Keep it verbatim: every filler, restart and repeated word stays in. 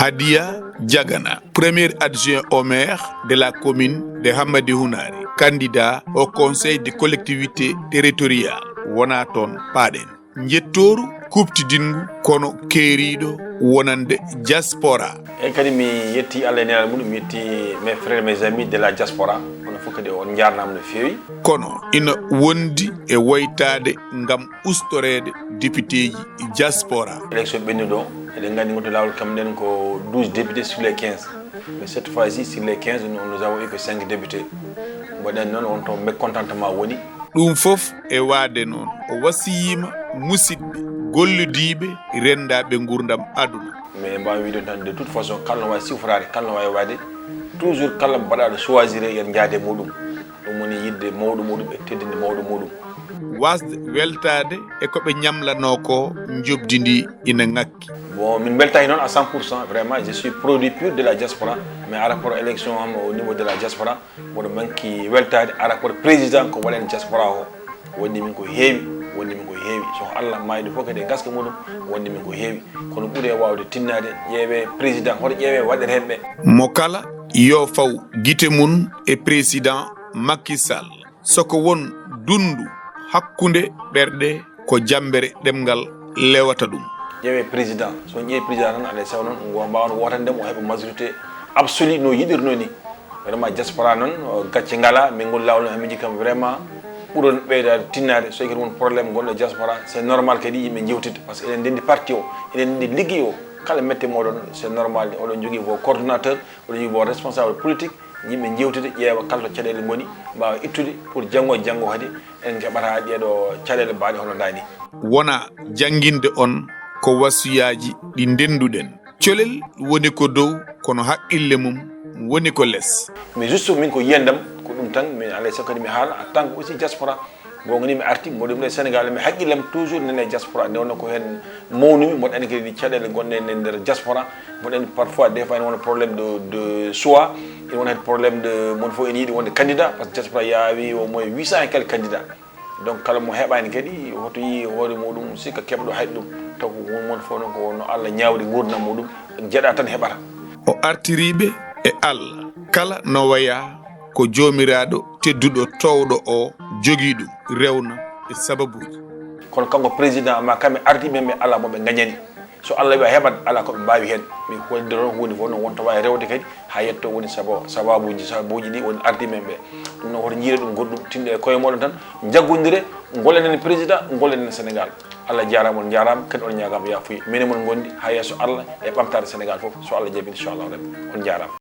Adia Diagana, premier adjoint au maire de la commune de Hammadi Hunari, candidat au conseil de collectivité territoriale, wona toon paaɗen. Njettooru kuuɓtidinngu kono keeriiɗo wonande diaspora. Eeyi, kadi mi yetti Allah e nelaɗo muɗum, mi yetti mes frères, mes amis de la diaspora, onon fof kadi on njaarnaama no feewi. Kono ina wondi e woytaade ngam ustoreede députéji diaspora. Élection ɓennuɗo o, eɗen nganndi ngonto laawol kam nden ko douze députés sur les quinze. Mais cette fois-ci, sur les quinze, nous, nous avons eu que cinq députés. Mboɗen noon, won to mécontentement woni. Ɗum fof e waade noon, o wasiyiima musidɓe gollodiiɓe renndaaɓe nguurndam aduna. Mais mbaawi wiide tan, de toute façon, kala no waawi sifraade, kala no waawi waɗde, toujours kala mbaɗaaɗo choisir, yen njaade muɗum. Ɗum woni yiɗde mawɗo muɗum e teddinde mawɗo muɗum. Waasde weltaade e ko ɓe ñamlanoo ko, njoɓdi ndi ina ŋakki. Bon, min mbeltaaki noon à cent pour cent, vraiment, je suis produit pur de la diaspora, mais à rapport élection am au niveau de la diaspora, mboɗo manki weltaade à rapport président ko waɗen diaspora o. Wonde min ko heewi, wonde min ko heewi. So Allah maayde fof kadi e gaska muɗum, wonde min ko heewi. Kono ɓuri e waawde tinnaade, ƴeewe président, hoto ƴeewe waɗere heen ɓe. Mo kala yo faw gite mum e président Macky Sall. Soko won dunndu hakkunde ɓerɗe ko jammbere ɗemngal lewata ɗum. Ƴeewe président, so on ƴeewi président tan, alaa e sago noon, ngo mbaawan wootande mo, o heɓa majorité absolue no yiɗirnoo ni. Vraiment, diaspora noon, o, gacce ngalaa, mais ngol laawol noon, miiji kam vraiment ɓuron ɓeydaade tinnaade. So kadi won problème gonɗo diaspora, c'est normal kadi yimɓe njewtida, parce que eɗen ndenndi parti o, eɗen ndenndi liggey o. Kala mette moɗon, c'est normal, oɗon njogii vos coordonnateur, oɗon njogii vos responsable politique, yimɓe njewtida, ƴeewa kala to caɗeele ngoni, mbaawa ittude pour janngo e janngo kadi en keɓata ɗeeɗo caɗeele mbaaɗe hono ndaa ni. Wona jannginde on ko wasiyaaji ɗi ndennduɗen. Colel woni ko dow, kono haqqille mum woni ko les. Mais juste min ko yiyandam, ko ɗum tan, min alay sago kadi mi haala en tant que aussi diaspora. Goonga ni mi arti, mboɗo ɗum e Sénégal, mi haqqillam toujours nene e diaspora, nde wonno ko heen mawnumi, mboɗo anndi kadi caɗeele gonɗe e nder diaspora, mboɗo anndi parfois, des fois, ene wona problème de, de choix, ene wona heen problème de, mon fof ene yiɗi wonde candidat, parce que diaspora yaawi au moins huit cents et quelques candidats. Donc, kala mo heɓaani kadi, hoto yii hoore muɗum, sikka keɓɗo hayɗo ɗum. Taw ko won, won fof noon ko wonno Allah ñaawri nguurndam muɗum, jeɗa tan heɓata. O artiriiɓe e Allah, kala no waya ko Joomiraaɗo tedduɗo toowɗo o jogii ɗum, rewna e sababuuji. Kono kanko président, amma kamɓe ardiiɓe ɓe, alaa mo ɓe ngañani. So Allah wi a heɓat, alaa ko ɓe mbaawi heen. Min hollidoro woni fof noon wonta waawi rewde kadi haa yetto woni sabo-, sababuuji, sababuuji ɗi woni ardi men ɓe. Ɗum noon woto njiire ɗum goɗɗum, tinno e koye mooɗon tan, njaggondire, ngollen en président, ngollen en Sénégal. Allah jaaraama, on njaaraama, kadi on ñaagaama yaafuya. Minen mon ngondi haa yeeso Allah e ɓamtaare Sénégal fof, so Allah jaɓi, inchallahu rabbi. On njaaraama.